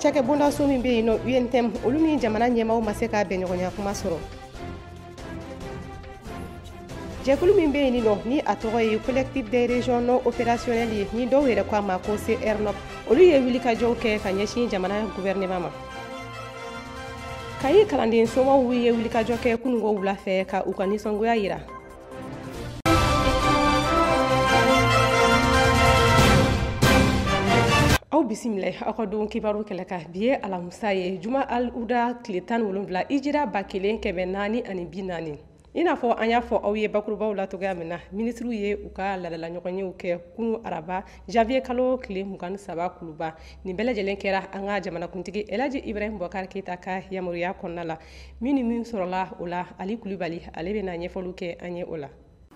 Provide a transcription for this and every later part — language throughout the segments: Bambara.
Cakɛbondaso min bɛ yen nɔ UNTM, olu ni jamana ɲɛmaaw ma se ka bɛnɲɔgɔnya kuma sɔrɔ. Jɛkulu min bɛ yen nɔ ni a tɔgɔ ye Collectif des régions non opérationnelles ye, ni dɔw yɛrɛ ko a ma ko CRNOP, olu ye wulikajɔw kɛ ka ɲɛsin jamana gouvernement ma. Kayi kalanden somaw ye wulikajɔ kɛ kununko wula fɛ ka u ka nisɔngoya yira. Aw bisimila aw ka don kibaru kɛlɛ kan. Bi ye alamisa ye, juma al uda tile 17, ijira 1440. I n'a fɔ an y'a fɔ aw ye bakurubaw la cogoya min na, minisiriw ye u ka ladala ɲɔgɔnyew kɛ kunu araba janvier kalo tile 23 Kuluba. Nin bɛɛ lajɛlen kɛra an ka jamanakuntigi Elhaji Ibrahim Boubacar Keita ka yamaruya kɔnɔna la. Min ni min sɔrɔla o la, Ali Kulibali ale bɛna ɲɛfɔliw kɛ an ye o la.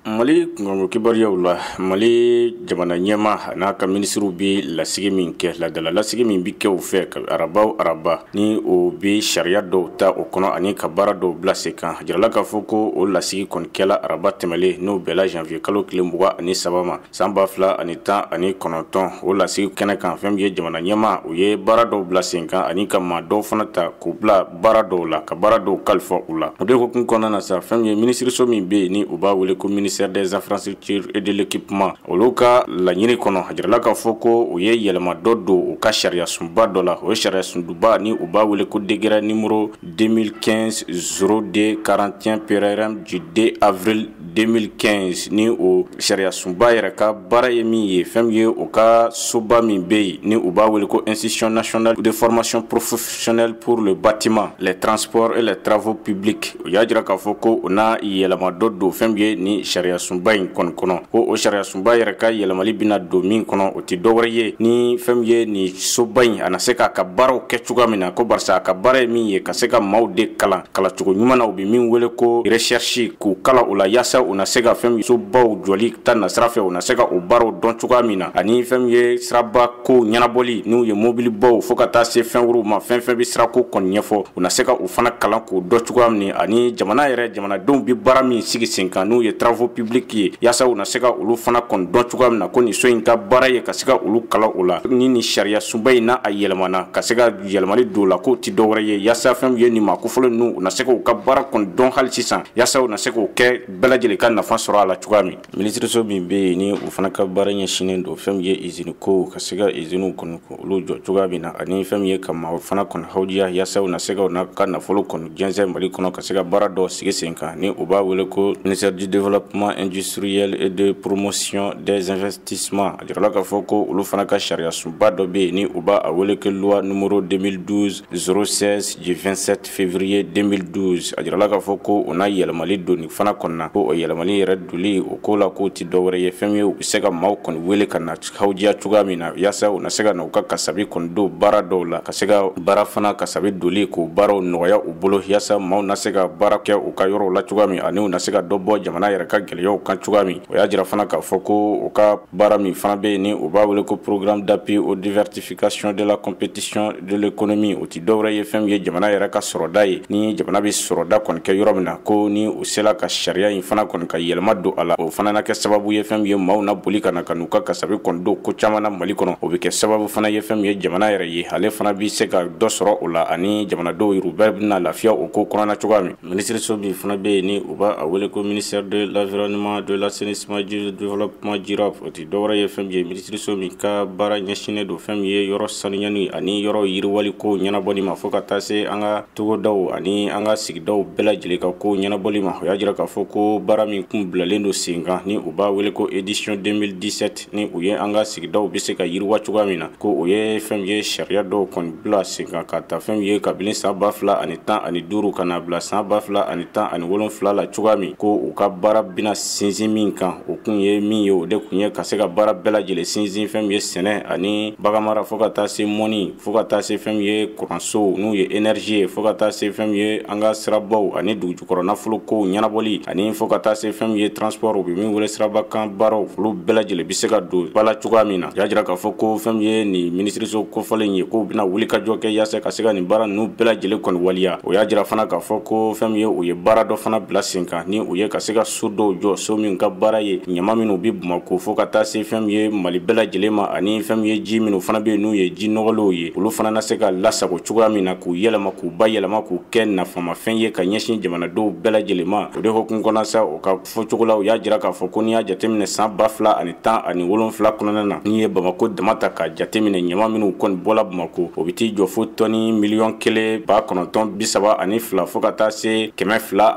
Mali kunkanko kibaruyaw la, Mali jamana ɲɛmaa n'a ka minisiriw bɛ lasigi min kɛ, ladala lasigi min bɛ kɛ u fɛ araba o araba, ni o bɛ sariya dɔw ta o kɔnɔ ani ka baara dɔw bila sen kan. A jirala k'a fɔ ko o lasigi kɔni kɛla araba tɛmɛlen, n'o bɛnna janvier kalo tile 23 ma san 2019. O lasigi kɛnɛ kan, fɛn min ye jamana ɲɛmaa, u ye baara dɔw bila sen kan ani ka maa dɔw fana ta k'u bila baara dɔw la, ka baara dɔw kalifa u la. O de hukumu kɔnɔna na sa, fɛn min ye minisiriso min bɛ yen ni u b'a wele ko ministère des infrastructures et de l'équipement, olu ka laɲini kɔnɔ, a jirala k'a fɔ ko u ye yɛlɛma dɔ don u ka sariya sunba dɔ la. O ye sariya sunduba ni u b'a wele ko décret numéro 2015 02 41 PRM du 2 avril 2015. Ni o sariya sunba yɛrɛ ka baara ye min ye, fɛn min ye u ka soba min bɛ yen ni u b'a wele ko Institution nationale de formation professionnelle pour le bâtiment, les transports et les travaux publics, u y'a jira k'a fɔ ko u na yɛlɛma dɔ don fɛn min ye ni sariya sunba in kɔni kɔnɔ. Ko o sariya sunba yɛrɛ ka yɛlɛmali bɛna don min kɔnɔ, o tɛ dɔwɛrɛ ye ni fɛn min ye ni soba in a na se k'a ka baaraw kɛ cogoya min na, ko barisa a ka baara ye min ye ka se ka maaw de kalan kalancogo ɲuman na, u bɛ min wele ko recherche, k'u kalan o la yaasa u na se ka fɛn min sobaw jɔli ta nasira fɛ, u na se ka o baaraw dɔn cogoya min na, ani fɛn min ye siraba ko ɲɛnabɔli, n'u ye mobilibaw fo ka taa se fɛn wɛrɛw ma, fɛn fɛn bɛ sirako kɔni ɲɛfɔ, u na se ka o fana kalan k'o dɔn cogoya min na, ani jamana yɛrɛ jamanadenw bɛ baara min sigi sen kan, n'u ye travaux publics ye, yaasa u na se ka olu fana kɔni dɔn cogoya min na, ko nin so in ka baara ye ka se ka olu kalan o la. Ni nin sariya sunba in n'a a yɛlɛmana ka se ka yɛlɛmali don o la, k'o ti dɔwɛrɛ ye yaasa fɛn min ye nin maa kofɔlen ninnu u na se k'u ka baara kɔni dɔn hali sisan, yaasa u na se k'o kɛ bɛɛ lajɛlen ka nafa sɔrɔ a la cogoya min. Minisiriso min bɛ yen ni o fana ka baara ɲɛsinnen don fɛn min ye izini ko, ka se ka iziniw kɔni olu jɔ cogoya min na, ani fɛn min ye ka maaw fana kɔni hawujiya yaasa u na se ka u na ka nafolo kɔni jɛnsɛn Mali kɔnɔ, ka se ka baara dɔw sigi sen kan, ni u b'a wele ko ministère du développement industriel et de promotion des investissements. A jirala k'a fɔ ko olu fana ka sariya sunba dɔ bɛ yen ni u b'a wele ko loi numéro 2012 016 du 27 février 2012. A jirala k'a fɔ ko o n'a yɛlɛmali don nin fana kɔnɔna na, ko o yɛlɛmali yɛrɛ doli o ko la k'o ti dɔwɛrɛ ye fɛn min ye u bɛ se ka maaw kɔni wele ka na hawujiya cogoya min na, yaasa u na se ka na u ka kasabi kɔni don baara dɔw la, ka se ka baara fana kasabi doli k'o baaraw nɔgɔya u bolo, yaasa maaw na se ka baara kɛ u ka yɔrɔw la cogoya min, ani u na se ka dɔ bɔ jamana yɛrɛ ka gɛlɛyaw kan cogoya min. O y'a jira fana k'a fɔ ko u ka baara min fana bɛ yen ni u b'a wele ko programme d'appui aux diversification de la compétition de l'économie, o ti dɔwɛrɛ ye fɛn min ye jamana yɛrɛ ka sɔrɔda ye, ni jamana bɛ sɔrɔda kɔni kɛ yɔrɔ min na, ko ni u sela ka sariya in fana kɔni ka yɛlɛma don a la, o fana na kɛ sababu ye fɛn min ye maaw na boli ka na ka n'u ka kasabi kɔni don ko caman na Mali kɔnɔ. O bɛ kɛ sababu fana ye fɛn min ye jamana yɛrɛ ye, ale fana bɛ se ka dɔ sɔrɔ o la, ani jamanadenw yɛrɛ bɛɛ bɛna lafiya o ko kɔnɔna cogoya min. Minisiriso min fana bɛ yen ni u b'a wele ko ministère de l'environnement, de l'assainissement, du développement durable, o tɛ dɔwɛrɛ ye fɛn min ye minisiriso min ka baara ɲɛsinnen don fɛn min ye yɔrɔ sanuyani ani yɔrɔ yiriwali ko ɲɛnabɔli ma, fo ka taa se an ka togodaw ani an ka sigidaw bɛɛ lajɛlen ka ko ɲɛnabɔli ma. O y'a jira k'a fɔ ko baara min kun bilalen don sen kan ni u b'a wele ko édition 2017, ni u ye an ka sigidaw bɛ se ka yiriwa cogoya min na, ko o ye fɛn min ye sariya dɔw kɔni bila sen kan ka taa fɛn min ye kabini san 2015 ka na bila san 2017 la cogoya min, ko u ka baara bɛna sinsin min kan, o kun ye min ye, o de kun ye ka se ka baara bɛɛ lajɛlen sinsin fɛn min ye sɛnɛ ani baganmara, fo ka taa se mɔni, fo ka taa se fɛn min ye kuransow n'u ye énergie ye, fo ka taa se fɛn min ye an ka sirabaw ani dugujukɔrɔ nafolo kow ɲɛnabɔli, ani fo ka taa taa se fɛn min ye transport, u bɛ min wele sirabakan baaraw, olu bɛɛ lajɛlen bɛ se ka don ba la cogoya min na. U y'a jira k'a fɔ ko fɛn min ye nin minisiriso kofɔlen ye, k'u bɛna wuli ka jɔ kɛ yaasa ka se ka nin baara ninnu bɛɛ lajɛlen kɔni waleya. O y'a jira fana k'a fɔ ko fɛn min ye, u ye baara dɔ fana bila sen kan, ni u ye ka se ka so dɔw jɔ, so min ka baara ye ɲama minnu bɛ Bamakɔ fo ka taa se fɛn min ye Mali bɛɛ lajɛlen ma, ani fɛn min ye ji minnu fana bɛ yen n'u ye ji nɔgɔlenw ye, olu fana na se ka lasago cogoya min na, k'u yɛlɛma, k'u bayɛlɛma, k'u kɛ nafamafɛn ye ka ɲɛsin jamanadenw bɛɛ lajɛlen ma. O de hukumu kɔnɔ sa, o ka fɔcogo la, u y'a jira k'a fɔ ko n'i y'a jateminɛ san 2017 kɔnɔna na, n'i ye Bamakɔ dama ta ka jateminɛ, ɲama minnu kɔni bɔla Bamakɔ, o bɛ t'i jɔ fo tɔni 1,932 1,932 fo ka taa se 224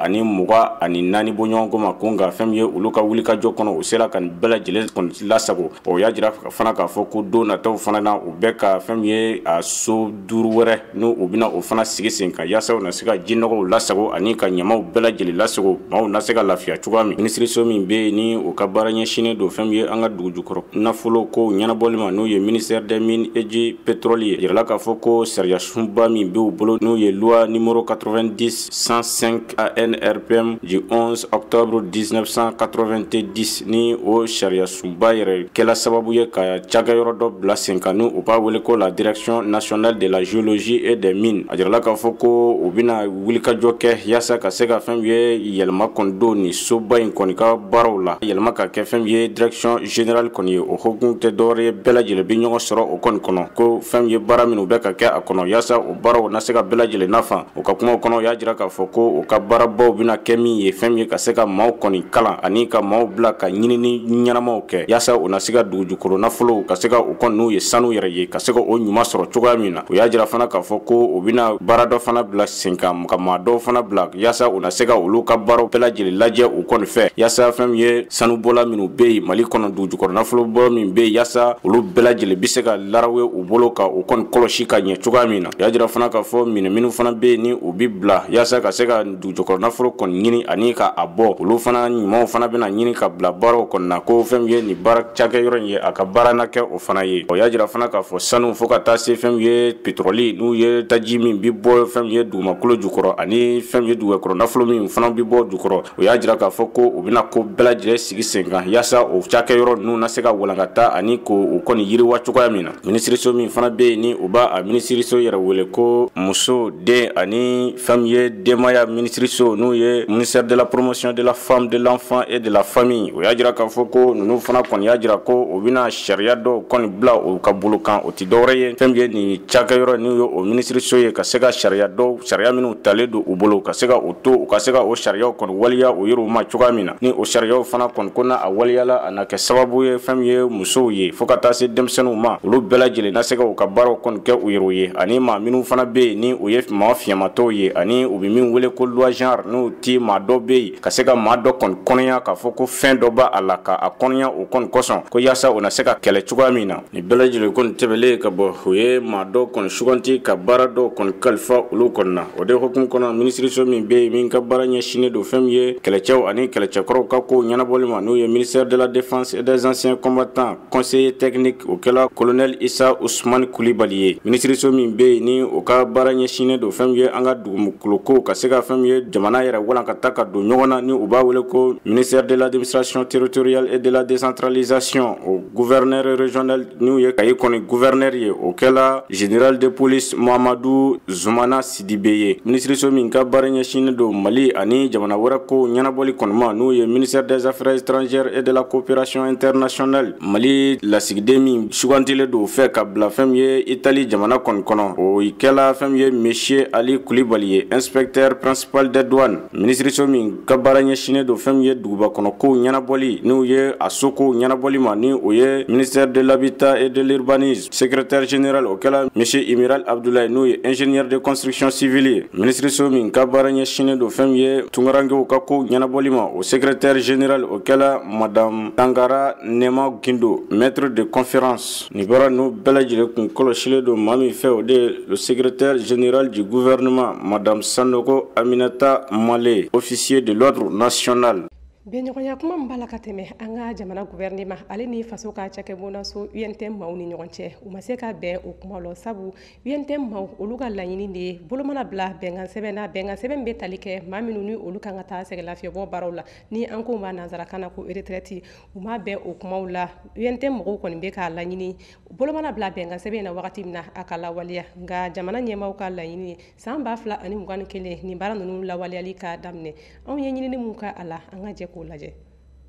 bɔɲɔgɔnko ma. Ko nka fɛn min ye, olu ka wulikajɔ kɔnɔ, u sera ka nin bɛɛ lajɛlen kɔni lasago. O y'a jira fana k'a fɔ ko don nataw fana na, u bɛ ka fɛn min ye, a so duuru wɛrɛ, n'u u bɛna o fana sigi sen kan, yaasa u na se ka jinɔgɔw lasago ani ka ɲamaw bɛɛ lajɛlen lasago, maaw na se ka lafiya cogoya min. Minisiriso min bɛ yen ni o ka baara ɲɛsinnen don fɛn min ye an ka dugu jukɔrɔ nafolo ko ɲɛnabɔli ma, n'o ye ministère des Mines et du Pétrole ye, yirala k'a fɔ ko sariya sunba min b'u bolo, n'o ye loi numéro 90 105 ANRPM du 11 octobre 1990, ni o sariya sunba yɛrɛ kɛla sababu ye ka cakɛyɔrɔ dɔ bila sen kan, n'u u b'a wele ko la Direction nationale de la géologie et des mines. A jirala k'a fɔ ko u bɛna wulikajɔ kɛ yaasa ka se ka fɛn ye yɛlɛma kɔni don nin soba in kɔni ka baaraw la, yɛlɛma ka kɛ fɛn ye direction générale kɔni ye. O hukumu tɛ dɔwɛrɛ ye, bɛɛ lajɛlen bɛ ɲɔgɔn sɔrɔ o kɔni kɔnɔ, ko fɛn ye baara minnu bɛ ka kɛ a kɔnɔ, yaasa o baaraw na se ka bɛɛ lajɛlen nafa. U ka kumaw kɔnɔ, u y'a jira k'a fɔ ko u ka baarabaw bɛna kɛ min ye, fɛn ye ka se ka maaw kɔni kalan ani ka maaw bila ka ɲinini ɲɛnamaw kɛ, yaasa u na se ka dugujukɔrɔ nafolow ka se ka u kɔni n'u ye sanu yɛrɛ ye, ka se ka o ɲuman sɔrɔ cogoya min na. U y'a jira fana k'a fɔ ko u bɛna baara dɔ fana bila sen kan, ka maa dɔw fana bila, yaasa u na se ka olu ka baaraw bɛɛ lajɛlen lajɛ u kɔni fɛ, yaasa fɛn min ye sanubɔla minnu bɛ yen Mali kɔnɔ, dugujukɔrɔ nafolobɔ min bɛ yen, yaasa olu bɛɛ lajɛlen bɛ se ka larawe u bolo ka u kɔni kɔlɔsi ka ɲɛ cogoya min na. U y'a jira fana k'a fɔ minɛ minnu fana bɛ yen ni u bɛ bila yaasa ka se ka dugujukɔrɔ nafolo kɔni ɲini ani ka a bɔ, olu fana ɲumanw fana bɛna ɲini ka bila baaraw kɔni na, ko fɛn min ye nin baara cakɛyɔrɔ in ye, a ka baara na kɛ o fana ye. O y'a jira fana k'a fɔ sanu fo ka taa se fɛn min ye pétrole, n'u ye taji min bi bɔ fɛn min ye dugumakolo jukɔrɔ, ani fɛn min ye dugukɔrɔ nafolo min fana bi bɔ jukɔrɔ, o y'a jira k'a fɔ ko u bɛna ko bɛɛ lajɛlen sigi sen kan, yaasa o cakɛyɔrɔ ninnu na se ka walankata ani ko u kɔni yiriwa cogoya min na. Minisiriso min fana bɛ yen ni u b'a a minisiriso yɛrɛ wele ko muso, den ani fɛn min ye denbaya minisiriso, n'u ye ministère de la Promotion de la Femme, de l'Enfant et de la Famille, o y'a jira k'a fɔ ko ninnu fana kɔni y'a jira ko u bɛna sariya dɔw kɔni bila u ka bolo kan. O tɛ dɔwɛrɛ ye, fɛn min ye nin cakɛyɔrɔ n'u ye o minisiriso ye, ka se ka sariya dɔw, sariya minnu talen don u bolo, ka se ka o to u ka se ka o sariyaw kɔni waleya o yɛrɛw ma cogoya min na. Ni o sariyaw fana kɔni ko n'a a waleyala, a na kɛ sababu ye fɛn min ye musow ye fo ka taa se denmisɛnninw ma, olu bɛɛ lajɛlen na se ka u ka baaraw kɔni kɛ u yɛrɛw ye, ani maa minnu fana bɛ yen ni u ye maa fiɲɛmatɔw ye, ani u bɛ min wele ko loi genre, n'u ti maa dɔ bɛ yen ka se ka maa dɔ kɔni kɔnɔya k'a fɔ ko fɛn dɔ b'a la ka a kɔnɔya o kɔni kosɔn, ko yaasa o na se ka kɛlɛ cogoya min na. Nin bɛɛ lajɛlen kɔni tɛmɛlen ka bɔ, o ye maa dɔw kɔni suganti ka baara dɔw kɔni kalifa olu kɔni na. O de hukumu kɔnɔ, minisiriso min bɛ yen min ka baara ɲɛsinnen don fɛn min ye kɛlɛcɛw ani kɛlɛcɛkɔrɔw ka ko ɲɛnabɔli ma, n'o ye ministère de la Défense et des Anciens Combattants, conseiller technique, o kɛla colonel Isa Usumani Kulibali ye. Minisiriso min bɛ yen ni o ka baara ɲɛsinnen don fɛn min ye an ka dugukolo ko, ka se ka fɛn min ye jamana yɛrɛ walankata ka don ɲɔgɔn na, ni u b'a wele ko ministère de l'Administration territoriale et de la Décentralisation, o gouverneur régional, n'u ye Kayi kɔni gouverneur ye, o kɛla général de police Mamadu Zumana Sidibe ye. Minisiriso min ka baara ɲɛsinnen don Mali ani jamana wɛrɛ ko ɲɛnabɔli kɔni ma, n'u ye ministère des Affaires étrangères et de la Coopération internationale, Mali lasigiden min sugantilen don o fɛ ka bila fɛn min ye Itali jamana kɔni kɔnɔ, o kɛla fɛn min ye monsieur Ali Kulibali ye, inspecteur principal des douanes. Minisiriso min ka baara ɲɛsinnen don fɛn min ye duguba kɔnɔ kow ɲɛnabɔli, n'u ye a sokow ɲɛnabɔli ma, ni o ye ministère de l'Habitat et de l'Urbanisme, secrétaire général, o kɛla monsieur Imiral Abdoulaye, n'o ye ingénieur de construction civile ye. Minisiriso min ka baara ɲɛsinnen don fɛn min ye tunkarankew ka kow ɲɛnabɔli ma, o secrétaire général, o kɛla madame Tangara Nema Gindo, maître de conférence. Nin baara ninnu bɛɛ lajɛlen kun kɔlɔsilen don maa min fɛ, o de ye le secrétaire général du gouvernement, madame Sanogo Aminata Male, officier de l'ordre national. Bɛnɲɔgɔnya kuma min b'a la ka tɛmɛ an ka jamana gouvernement ale ni faso ka cakɛbondaso UNTM maaw ni ɲɔgɔn cɛ, u ma se ka bɛn o kuma lɔ, sabu UNTM maaw olu ka laɲini de ye bolo mana bila bɛnkan sɛbɛn na, bɛnkan sɛbɛn bɛ tali kɛ maa minnu ni olu kan ka taa sɛgɛnlafiɲɛbɔ baaraw la, ni an ko ma nanzarakan na ko retraite. U ma bɛn o kumaw la. UNTM mɔgɔw kɔni bɛ k'a laɲini bolo mana bila bɛnkan sɛbɛn na wagati min na, a ka lawaleya. Nka jamana ɲɛmaaw ka laɲini ye san 2021 nin baara ninnu lawaleyali ka daminɛ. Anw ye ɲinini mun kɛ a la, an ka jɛ k'o lajɛ.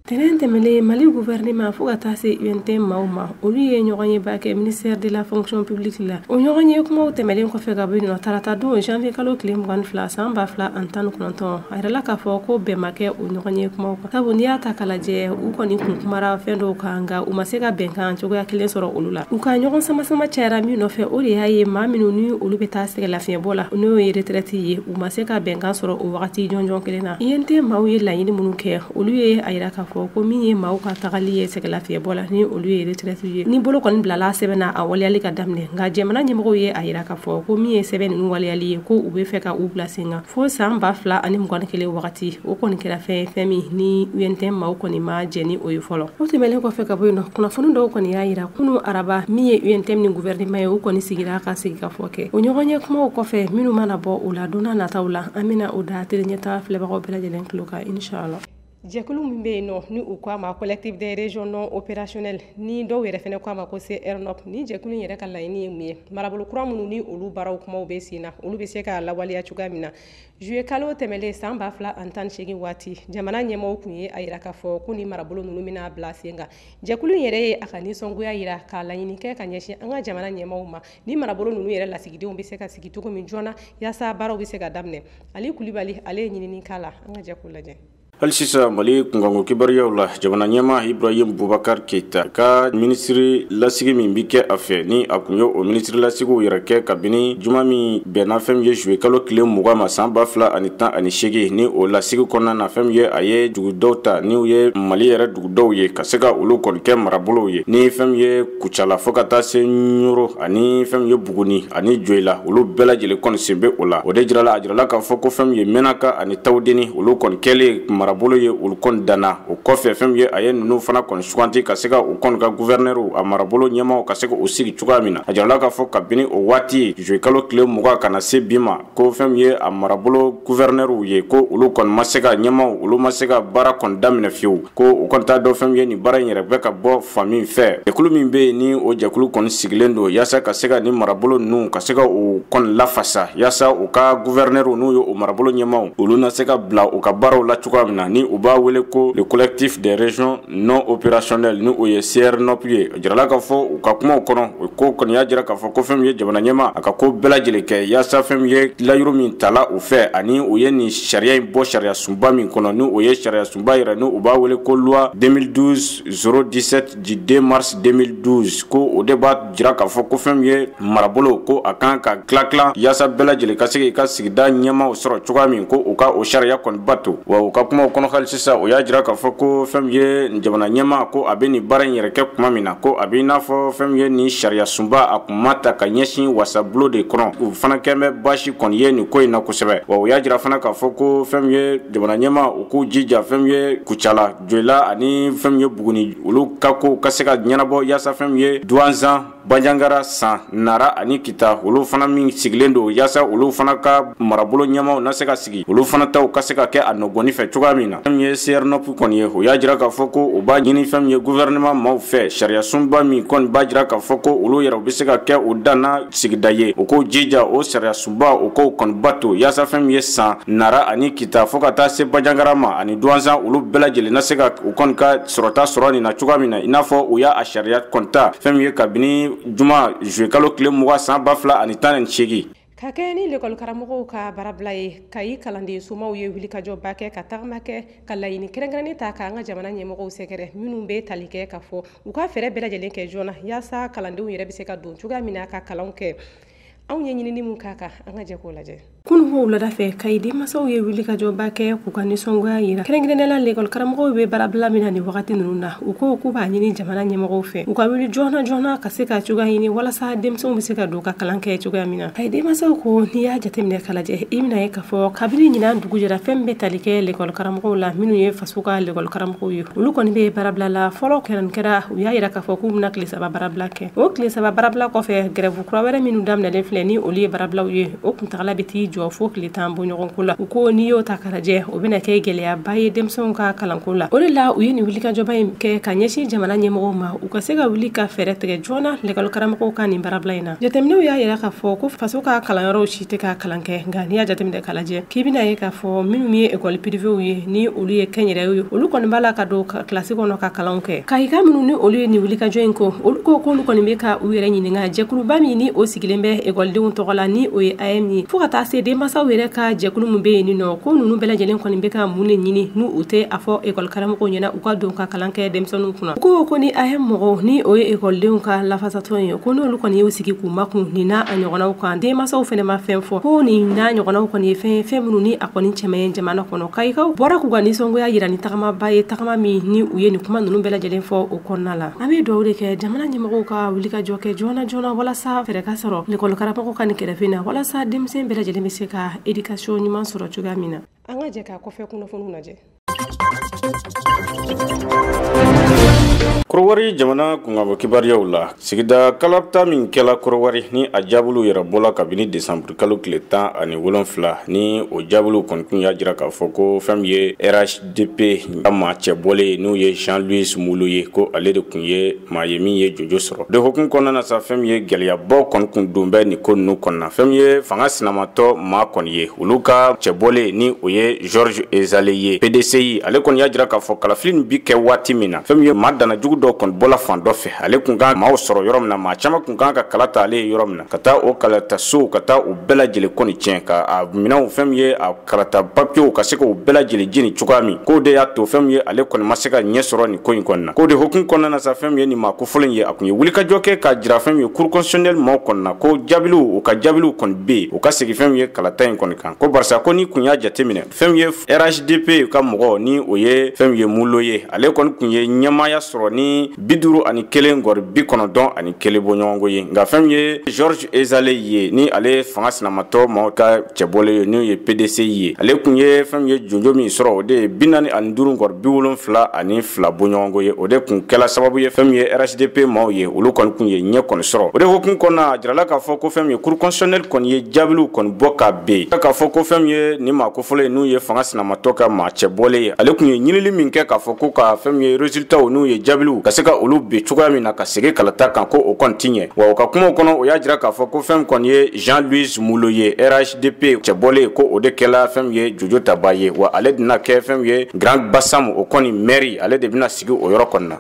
Tɛnɛn tɛmɛnen, Mali gouvernement fo ka taa se UNTM maaw ma, olu ye ɲɔgɔn ye ba kɛ ministère de la Fonction publique la. O ɲɔgɔn ye kumaw tɛmɛnen kɔfɛ ka bɔ yen nɔ, tarata don janvier kalo tile 22 san 2019, a yirala k'a fɔ ko bɛn ma kɛ o ɲɔgɔn ye kumaw kan, sabu n'i y'a ta k'a lajɛ, u kɔni kun kumara fɛn dɔw kan, nka u ma se ka bɛnkan cogoya kelen sɔrɔ olu la. U ka ɲɔgɔn sama-sama cayara min nɔfɛ, o de y'a ye maa minnu ni olu bɛ taa sɛgɛnlafiɲɛbɔ la, n'o ye retraite ye, u ma se ka bɛnkan sɔrɔ o wagati jɔnjɔn kelen na. UNTM maaw ye laɲini minnu kɛ, olu ye a yira k'a fɔ ko min ye maaw ka tagali ye sɛgɛnlafiɲɛbɔ la, ni olu ye retraite ye, ni bolo kɔni bilala sɛbɛn na, a waleyali ka daminɛ. Nka jamana ɲɛmɔgɔw ye a yira k'a fɔ ko min ye sɛbɛn ninnu waleyali ye, ko u bɛ fɛ ka u bila sen kan fo san 2021 wagati. O kɔni kɛra fɛn fɛn min ni UNTM maaw kɔni ma jɛn ni o ye fɔlɔ. O tɛmɛnen kɔfɛ ka bɔ yen nɔ, kunnafoni dɔw kɔni y'a yira kunu araba, min ye UNTM ni gouvernement ye, u kɔni sigira ka sigi ka fɔ kɛ. O ɲɔgɔn ye kumaw kɔfɛ, minnu mana bɔ o la don n'a nataw la, an bɛna o da télé ɲɛtaga filɛbagaw bɛɛ lajɛlen tulo kan, inshallah. Jɛkulu min bɛ yen nɔ ni u ko a ma Collectif des régions non opérationnelles, ni dɔw yɛrɛ fɛnɛ ko a ma ko CRNOP, ni jɛkulu in yɛrɛ ka laɲini ye mun ye? Marabolo kura minnu ni olu baaraw kumaw bɛ sen na, olu bɛ se ka lawaleya cogoya min na. Juillet kalo tɛmɛlen san 2018 waati, jamana ɲɛmɔgɔw kun ye a yira k'a fɔ ko ni marabolo ninnu bɛna bila sen kan. Jɛkulu in yɛrɛ ye a ka nisɔngoya yira k'a laɲini kɛ ka ɲɛsin an ka jamana ɲɛmɔgɔw ma, ni marabolo ninnu yɛrɛ lasigidenw bɛ se ka sigi cogo min joona yaasa baaraw bɛ se ka daminɛ. Ali Kulibali ale ye ɲinini k'a la, an ka jɛ k'o lajɛ. Hali sisan Mali kunkanko kibaruyaw la, jamana ɲɛmaa Ibrahim Boubacar Keita ka minisiri lasigi min bi kɛ a fɛ, ni a kun ye o minisiri lasigiw yɛrɛ kɛ kabini juma min bɛnna fɛn min ye juillet kalo tile 20 ma san 2018, ni o lasigi kɔnɔna na, fɛn min ye a ye dugu dɔw ta, n'u ye Mali yɛrɛ dugu dɔw ye, ka se ka olu kɔni kɛ marabolow ye, ni fɛn min ye Kucala fo ka taa se Ɲoro ani fɛn min ye Buguni ani Joyila, olu bɛɛ lajɛlen kɔni sen bɛ o la. O de jirala, a jirala k'a fɔ ko fɛn min ye Menaka ani Tawudeni, olu kɔni kɛlen marabolo ye, olu kɔni danna. O kɔfɛ, fɛn min ye a ye ninnu fana kɔni suganti ka se ka u kɔni ka gouverneur, a marabolo ɲɛmaaw, ka se ka o sigi cogoya min na. A jirala k'a fɔ kabini o waati juillet kalo tile 20 ka na se bi ma, ko fɛn min ye a marabolo gouverneur ye, ko olu kɔni ma se ka ɲɛmaaw, olu ma se ka baara kɔni daminɛ fiyewu, ko u kɔni t'a dɔn fɛn min ye nin baara in yɛrɛ bɛ ka bɔ fan min fɛ. Jɛkulu min bɛ yen, ni o jɛkulu kɔni sigilen don yaasa ka se ka nin marabolo ninnu ka se ka u kɔni lafasa, yaasa u ka gouverneur, n'u ye o marabolo ɲɛmaaw, olu na se ka bila u ka baaraw la cogoya min na, ni u b'a wele ko le Collectif des régions non opérationnelles, ni o ye CRNOP ye. A jirala k'a fɔ u ka kumaw kɔnɔ, o ko kɔni y'a jira k'a fɔ ko fɛn min ye jamana ɲɛmaa, a ka ko bɛɛ lajɛlen kɛ yaasa fɛn min ye layiru min tala u fɛ, ani u ye nin sariya in bɔ sariya sunba min kɔnɔ, ni o ye sariya sunba yɛrɛ, ni u b'a wele ko loi 2012 017 du 2 mars 2012, ko o de b'a jira k'a fɔ ko fɛn min ye marabolo, ko a kan ka tila tila yaasa bɛɛ lajɛlen ka se k'i ka sigida ɲɛmaaw sɔrɔ cogoya min, ko u ka o sariya kɔni bato. Wa u ka kumaw kɔnɔ hali sisan, o y'a jira k'a fɔ ko fɛn min ye jamana ɲɛmaa, ko a bɛ nin baara in yɛrɛ kɛ tuma min na, ko a bɛ i n'a fɔ fɛn min ye nin sariya sunba, a kun ma ta ka ɲɛsin wasabulon de kɔnɔ, u fana kɛn bɛ baasi kɔni ye nin ko in na kosɛbɛ. Wa u y'a jira fana k'a fɔ ko fɛn min ye jamana ɲɛmaa, u k'u jija fɛn min ye Kucala, Joyila ani fɛn min ye Buguni, olu ka kow ka se ka ɲɛnabɔ, yaasa fɛn min ye Duwanzan, Banjangara, San, Nara ani Kita, olu fana min sigilen don, yaasa olu fana ka marabolo ɲɛmaaw na se ka sigi, olu fana taw ka se ka kɛ a nɔgɔni fɛ cogoya min na. Fɛn min ye CRNOP kɔni ye, o y'a jira k'a fɔ ko u b'a ɲini fɛn min ye gouvernement maaw fɛ, sariya sunba min kɔni b'a jira k'a fɔ ko olu yɛrɛ u bɛ se ka kɛ u danna sigida ye, u k'o jija o sariya sunba, u k'o kɔni bato, yaasa fɛn min ye San, Nara ani Kita fo ka taa se Banjangara ma ani Duwanzan, olu bɛɛ lajɛlen na se ka u kɔni ka sɔrɔta sɔrɔ nin na cogoya min na, i n'a fɔ u y'a a sariya kɔni ta fɛn min ye kabini juma juillet kalo tile 20 san 2018. Ka kɛ ni lekɔli karamɔgɔw ka baarabila ye, Kayi kalanden somaw ye wulikajɔba kɛ ka tagama kɛ ka laɲini kɛrɛnkɛrɛnnen ta k'an ka jamana ɲɛmɔgɔw sɛgɛrɛ, minnu bɛ tali kɛ k'a fɔ u ka fɛɛrɛ bɛɛ lajɛlen kɛ joona yaasa kalandenw yɛrɛ bɛ se ka don cogoya min na ka kalanw kɛ. Anw ye ɲinini mun k'a kan, an ka jɛ k'o lajɛ. Kununko wulada fɛ, Kayi denmansaw ye wulikajɔba kɛ k'u ka nisɔngoya yira, kɛrɛnkɛrɛnnenya la lekɔli karamɔgɔw bɛ baarabila min na nin wagati ninnu na. U ko k'u b'a ɲini jamana ɲɛmɔgɔw fɛ, u ka wuli joona joona ka se ka cogoya ɲini walasa denmisɛnw bɛ se ka don ka kalan kɛ cogoya min na. Kayi denmansaw ko n'i y'a jateminɛ k'a lajɛ, i bɛna ye k'a fɔ kabini ɲinan dugu jɛra, fɛn bɛ tali kɛ lekɔli karamɔgɔw la minnu ye faso ka lekɔli karamɔgɔw ye, olu kɔni bɛ baarabila la. Fɔlɔ kɛra, u y'a yira k'a fɔ k'u bɛna tile 3 baarabila kɛ. O tile 3 baarabila kɔfɛ, grève kura wɛrɛ minnu daminɛlen filɛ ni olu ye baarabilaw ye, o kuntagala bɛ t'i jɔ fo tile 10 bɔɲɔgɔnko la. U ko n'i y'o ta k'a lajɛ, o bɛna kɛ gɛlɛyaba ye denmisɛnw ka kalanko la. O de la u ye nin wulikajɔba in kɛ ka ɲɛsin jamana ɲɛmɔgɔw ma, u ka se ka wuli ka fɛɛrɛ tigɛ joona lekɔli karamɔgɔw ka nin baarabila in na. Jateminɛw y'a yira k'a fɔ ko faso ka kalanyɔrɔw si tɛ ka kalan kɛ, nka n'i y'a jateminɛ k'a lajɛ, k'i bɛna ye k'a fɔ minnu ye ekɔli pirivew ye ni olu ye kɛnyɛrɛyew ye, olu kɔni b'a la ka don kilasi kɔnɔ ka kalanw kɛ. Kayika minnu ni olu ye nin wulikajɔ in ko, olu ko k'olu kɔni bɛ ka u yɛrɛ ɲininka jɛkuluba min ni o sigilen bɛ ekɔlidenw tɔgɔ la ni o ye AEEM ye, fo ka taa se denmansaw yɛrɛ ka jɛkulu min bɛ yen nɔ, ko ninnu bɛɛ lajɛlen kɔni bɛ ka mun de ɲini n'u u tɛ a fɔ ekɔli karamɔgɔw ɲɛna u ka don ka kalan kɛ denmisɛnninw kunna. U ko ni AEEM mɔgɔw ni o ye ekɔlidenw ka lafasatɔn ye, ko n'olu kɔni y'u sigi k'u makun nin n'a ɲɔgɔnnaw kan, denmansaw fana ma fɛn fɔ, ko nin n'a ɲɔgɔnnaw kɔni ye fɛn minnu ni a kɔni cɛman ye jamana kɔnɔ. Kayikaw bɔra k'u ka nisɔngoya yira ni tagamaba ye, tagama min ni u ye nin kuma ninnu bɛɛ lajɛlen fɔ o kɔnɔna la. An bɛ dugawu de kɛ jamana ɲɛmɔgɔw ka wulikajɔ kɛ joona joona walasa fɛɛrɛ ka sɔrɔ lekɔli karamɔgɔw ka nin kɛrɛfɛ na, walasa denmisɛn bɛɛ lajɛlen bɛ se ka éducation ɲuman sɔrɔ cogoya min na. An ka jɛ k'a kɔfɛ kunnafoniw lajɛ. Korowari jamana kunkanko kibaruyaw la, sigida kalata min kɛla Korowari ni a jaabulu yɛrɛ bɔla kabini desanburu kalo tile 17, ni o jaabulu kɔni kun y'a jira k'a fɔ ko fɛn min ye RHDP ka maa cɛ bɔlen n'o ye Jean-Louis Molo ye, ko ale de kun ye maa ye min ye jojo sɔrɔ. De hukumu kɔnɔna na sa, fɛn min ye gɛlɛyabaw kɔni kun don bɛ nin ko ninnu kɔnɔna, fɛn min ye fanga sinamatɔ maa kɔni ye, olu ka cɛ bɔlen ni o ye Georges Ezale ye, PDCI, ale kɔni y'a jira k'a fɔ kalafili nin bi kɛ waati min na, fɛn min ye maa dana jugu dɔw kɔni bɔla fan dɔ fɛ, ale kun kan maaw sɔrɔ yɔrɔ min na, maa caman kun kan ka kala ta ale ye yɔrɔ min na, ka taa o kalata sow, ka taa u bɛɛ lajɛlen kɔni tiɲɛ, ka a minɛnw, fɛn min ye a kalata papiyew, ka se k'o bɛɛ lajɛlen jeni cogoya min, k'o de y'a to fɛn min ye ale kɔni ma se ka ɲɛ sɔrɔ nin ko in kɔni na. K'o de hukumu kɔnɔna na sa, fɛn min ye nin maa kofɔlen ye, a kun ye wulikajɔ kɛ k'a jira fɛn min ye cour constitutionnelle maaw kɔni na, ko jaabiliw, u ka jaabiliw kɔni bɛ yen, u ka segin fɛn min ye kalata in kɔni kan, ko barisa ko ni kun y'a jateminɛ, fɛn min ye RHDP ka mɔgɔ ni o ye fɛn min ye Molo ye, ale kɔni kun ye ɲɛmaaya sɔrɔ ni 51.91 bɔɲɔgɔnko ye. Nka fɛn min ye Georges Ezale ye, ni ale fanga sinamatɔ maaw ka cɛbɔlen ye n'o ye PDCI ye, ale kun ye fɛn min ye jonjo min sɔrɔ, o de ye 45.72 bɔɲɔgɔnko ye. O de kun kɛla sababu ye fɛn min ye RHDP maaw ye, olu kɔni kun ye ɲɛ kɔni sɔrɔ. O de hukumu kɔnɔna, a jirala k'a fɔ ko fɛn min ye cour constitutionnelle kɔni ye jaabiliw kɔni bɔ ka ben, k'a fɔ ko fɛn min ye nin maa kofɔlen ye n'u ye fanga sinamatɔ ka maa cɛbɔlen ye, ale kun ye ɲinili min kɛ k'a fɔ ko ka fɛn min ye résultats n'u ye jaabiliw ka se ka olu be cogoya min na ka segin kalata kan, ko o kɔni ti ɲɛ. Wa u ka kumaw kɔnɔ, o y'a jira k'a fɔ ko fɛn kɔni ye Jean-Louis Molo ye, RHDP cɛbɔlen, ko o de kɛla fɛn min ye jojo taba ye, wa ale de na kɛ fɛn min ye Grand Bassam o kɔni maire, ale de bɛna sigi o yɔrɔ kɔni na.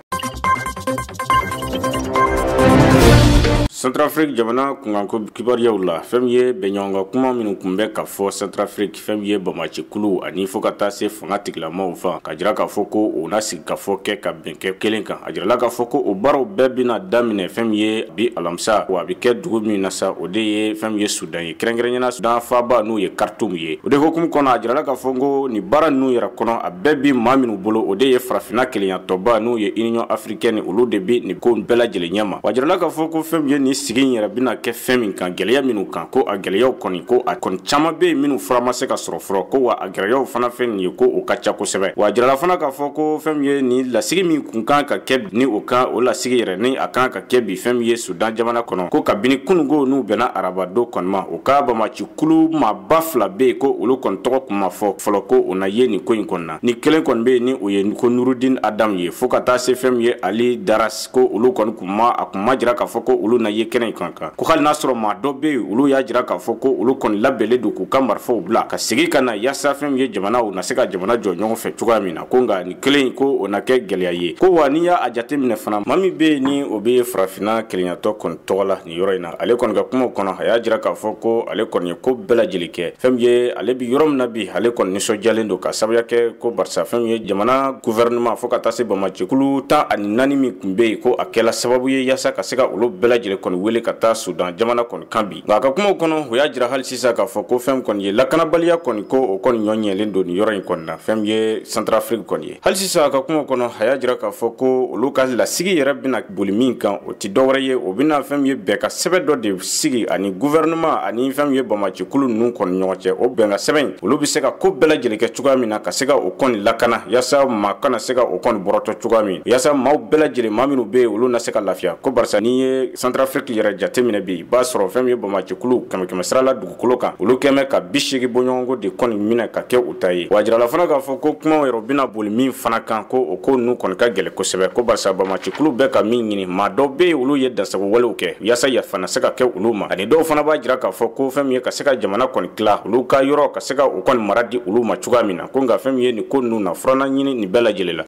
Centrafrique jamana kunkanko kibaruyaw la, fɛn min ye bɛnɲɔgɔnkan kuma minnu kun bɛ ka fɔ Centrafrique, fɛn min ye bamacikulu ani fo ka taa se fanga tigilamaw fan, ka jira k'a fɔ ko o na sigi ka fɔ kɛ ka bɛn kɛ kelen kan. A jirala k'a fɔ ko o baaraw bɛɛ bɛna daminɛ fɛn min ye bi alamisa, wa a bɛ kɛ dugu min na sa, o de ye fɛn min ye Sudan ye, kɛrɛnkɛrɛnnenya Sudan faaba n'o ye Khartoum ye. O de hukumu kɔnɔ, a jirala k'a fɔ ko nin baara ninnu yɛrɛ kɔnɔ, a bɛɛ bi maa minnu bolo, o de ye farafinna kelenyatɔba n'o ye Union africaine, olu de bi nin ko bɛɛ lajɛlen ɲɛma. Wa a jirala k'a fɔ ko fɛn min ye nin sigi in yɛrɛ bɛna kɛ fɛn min kan, gɛlɛya minnu kan, ko a gɛlɛyaw kɔni, ko a kɔni caman bɛ yen minnu fura ma se ka sɔrɔ fɔlɔ, ko wa a gɛlɛyaw fana fɛn nin ye ko o ka ca kosɛbɛ. Wa a jirala fana k'a fɔ ko fɛn min ye nin lasigi min kun kan ka kɛ ni o kan, o lasigi yɛrɛ ni a kan ka kɛ bi fɛn min ye Sudan jamana kɔnɔ, ko kabini kununko n'u bɛnna arabado kɔni ma, o ka bamacikulu maaba 2 bɛ yen, ko olu kɔni tɔgɔ kun ma fɔ fɔlɔ, ko o na ye nin ko in kɔni na. Ni kelen kɔni bɛ yen ni o ye ko Nurudin Adam ye, fo ka taa se fɛn min ye Ali Daras, ko olu kɔni kun ma, a kun ma jira k'a fɔ ko olu na ye kɛnɛ kan. Ko hali n'a sɔrɔ maa dɔ bɛ yen, olu y'a jira k'a fɔ ko olu kɔni labɛnnen don k'u ka marifaw bila ka segin ka na yaasa fɛn min ye jamanaw na se ka jamana jɔ ɲɔgɔn fɛ cogoya min na, ko nka nin kelen ko o na kɛ gɛlɛya ye. Ko wa n'i y'a jateminɛ fana, maa min bɛ yen ni o bɛ farafinna kelenyatɔ kɔni tɔgɔ la nin yɔrɔ in na, ale kɔni ka kumaw kɔnɔ, a y'a jira k'a fɔ ko ale kɔni ye ko bɛɛ lajɛlen kɛ, fɛn min ye ale bi yɔrɔ min na bi, ale kɔni nisɔndiyalen don ka sababuya kɛ ko barisa fɛn min ye jamana gouvernement fo ka taa se bamacikulu 14 min tun bɛ yen, ko a kɛla sababu ye yaasa ka se ka olu bɛɛ lajɛlen kɔni kɔni wele ka taa Sudan jamana kɔni kan bi. Nka a ka kumaw kɔnɔ, o y'a jira hali sisan k'a fɔ ko fɛn kɔni ye lakanabaliya kɔni, ko o kɔni ɲɔ ɲɛlen don nin yɔrɔ in kɔni na, fɛn ye Centrafrique kɔni ye. Hali sisan a ka kumaw kɔnɔ, a y'a jira k'a fɔ ko olu ka lasigi yɛrɛ bɛna boli min kan, o ti dɔwɛrɛ ye, o bɛna fɛn ye bɛn ka sɛbɛn dɔ de sigi ani gouvernement ani fɛn ye banbaancikulu ninnu kɔni ɲɔgɔn cɛ. O bɛn ka sɛbɛn, olu bɛ se ka ko bɛɛ lajɛlen kɛ cogoya min na ka se ka o kɔni lakana, yaasa maa kana se ka o kɔni bɔrɔtɔ cogoya min, yaasa maaw bɛɛ lajɛlen, maa minnu bɛ yen, olu na se ka lafiya. Ko barisa n'i ye Centrafrique yɛrɛ jateminɛ bi, i b'a sɔrɔ fɛn min ye banbaancikulu kɛmɛ kɛmɛ sira la dugukolo kan, olu kɛmɛ ka 80 bɔɲɔgɔnko de kɔni minɛ ka kɛ u ta ye. Wa jirala fana k'a fɔ ko kumaw yɛrɛ bɛna boli min fana kan, ko o ko ninnu kɔni ka gɛlɛn kosɛbɛ, ko barisa banbaancikulu bɛɛ ka min ɲini, maa dɔw bɛ yen, olu ye dansago walew kɛ yaasa yafa na se ka kɛ olu ma, ani dɔw fana b'a jira k'a fɔ ko fɛn min ye ka se ka jamana kɔni tila, olu ka yɔrɔ ka se ka o kɔni mara di olu ma cogoya min na. Ko nka fɛn min ye nin ko ninnu na, furanna ɲini nin bɛɛ lajɛlen la.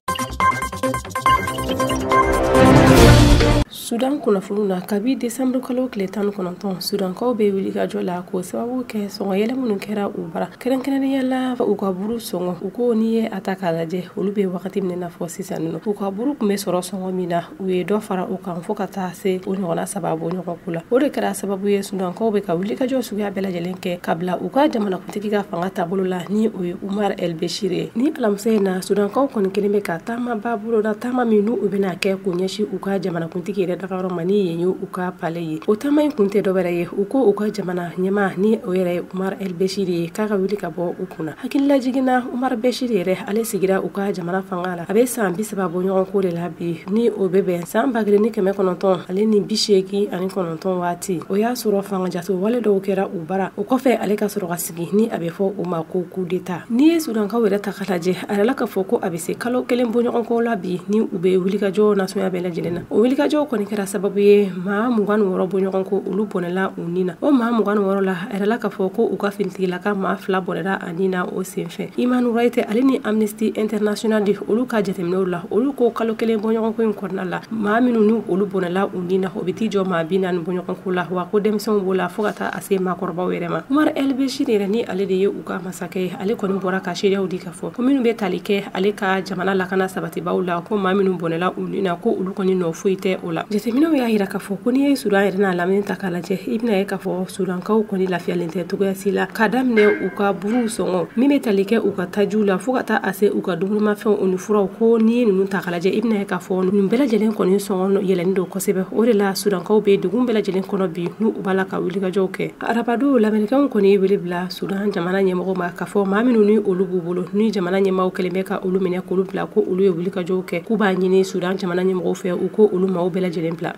Sudan kunnafoniw na, kabi desanburu kalo tile 19, Sudankaw bɛ wulikajɔ la k'o sababu kɛ sɔngɔ yɛlɛ minnu kɛra u bara, kɛrɛnkɛrɛnnenya la u ka buru sɔngɔ. U ko n'i ye a ta k'a lajɛ, olu bɛ wagati min na fɔ sisan nɔ, u ka buru tun bɛ sɔrɔ sɔngɔ min na, u ye dɔ fara o kan fo ka taa se o ɲɔgɔnna 3 bɔ ɲɔgɔn ko la. O de kɛra sababu ye Sudankaw bɛ ka wulikajɔ suguya bɛɛ lajɛlen kɛ ka bila u ka jamanakuntigi ka fanga taabolo la, ni o ye Umar El Bashir ye. Ni alamisa in na, Sudankaw kɔni kelen bɛ ka taamaba boloda, taama min n'u bɛna kɛ k'u ɲɛsin u ka jamanakuntigi yɛrɛ dagayɔrɔ ma, ni yen ye u ka palais ye. O taama in kun tɛ dɔwɛrɛ ye, u ko u ka jamana ɲɛmaa, ni o yɛrɛ ye Umar El Bashir ye, k'a ka wuli ka bɔ u kunna. Hakilila jiginna, Umar Bashir yɛrɛ, ale sigira u ka jamana fanga la a bɛ san 30 bɔ ɲɔgɔn ko de la bi, ni o bɛ bɛn san 1989 waati. O y'a sɔrɔ fanga jaso wale dɔw kɛra u bara, o kɔfɛ ale ka sɔrɔ ka sigi, ni a bɛ fɔ o ma ko coup d'état. N'i ye Sudankaw yɛrɛ ta k'a lajɛ, a yɛrɛ la k'a fɔ ko a bɛ se kalo 1 bɔ ɲɔgɔn ko la bi ni u bɛ wulikajɔ nasuguya bɛɛ lajɛlen na. O wulikajɔ kɔni kɛra sababu ye maa 26 bɔ ɲɔgɔn ko, olu bɔnɛla u ni na. O maa 26 la, a yɛrɛ la k'a fɔ ko u ka finitigilaka maa 2 bɔnɛra a ni na o senfɛ. Human Rights ale ni Amnesty International, olu ka jateminɛw la, olu ko kalo 1 bɔ ɲɔgɔn ko in kɔnɔna la, maa minnu ni olu bɔnɛla u ni na, o bɛ t'i jɔ maa 40 bɔ ɲɔgɔn ko la, wa ko denmisɛnw b'o la fo ka taa a se maakɔrɔbaw yɛrɛ ma. Umar El Bashir yɛrɛ, ni ale de ye u ka masakɛ ye, ale kɔni bɔra ka seereyaw di k'a fɔ ko minnu bɛ tali kɛ ale ka jamana lakana sabatibaw la, ko maa minnu bɔnɛla u ni na, ko olu kɔni nɔ foyi tɛ o la. Jateminɛw y'a jira k'a fɔ ko n'i ye Sudan yɛrɛ n'a lamini ta k'a lajɛ, i bɛna ye k'a fɔ Sudankaw kɔni lafiyalen tɛ cogoya si la, k'a daminɛ u ka buruw sɔngɔ min bɛ tali kɛ u ka tajiw la fo ka taa a se u ka dumunimafɛnw ni furaw. Ko n'i ye ninnu ta k'a lajɛ, i bɛna ye k'a fɔ ninnu bɛɛ lajɛlen kɔni sɔngɔ yɛlɛnnen don kosɛbɛ. O de la Sudankaw bɛ degun bɛɛ lajɛlen kɔnɔ bi, n'u u b'a la ka wulikajɔw kɛ. Arabadon, lamɛnnikɛnw kɔni ye wele bila Sudan jamana ɲɛmɔgɔw ma k'a fɔ maa minnu ni olu b'u bolo, ni jamana ɲɛmaaw kɛlen bɛ ka olu minɛ k'olu bila, ko olu ye wulikajɔw kɛ, k'u b'a ɲini Sudan jamana ɲɛmɔgɔw fɛ u ko olu maaw bɛɛ lajɛlen bila.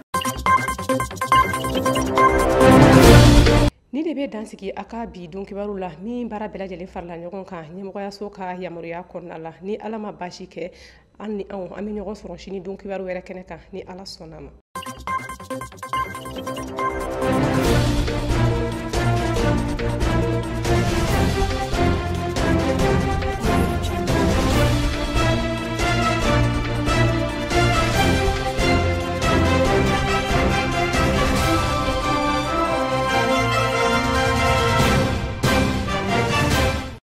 Ni de bɛ dansigi a ka bi don kibaru la, min baara bɛɛ lajɛlen farala ɲɔgɔn kan ɲɛmɔgɔyaso ka yamaruya kɔnɔna la. Ni Ala ma baasi kɛ, an ni anw, an bɛ ɲɔgɔn sɔrɔ sini don kibaru wɛrɛ kɛnɛ kan, ni Ala sɔnna ma.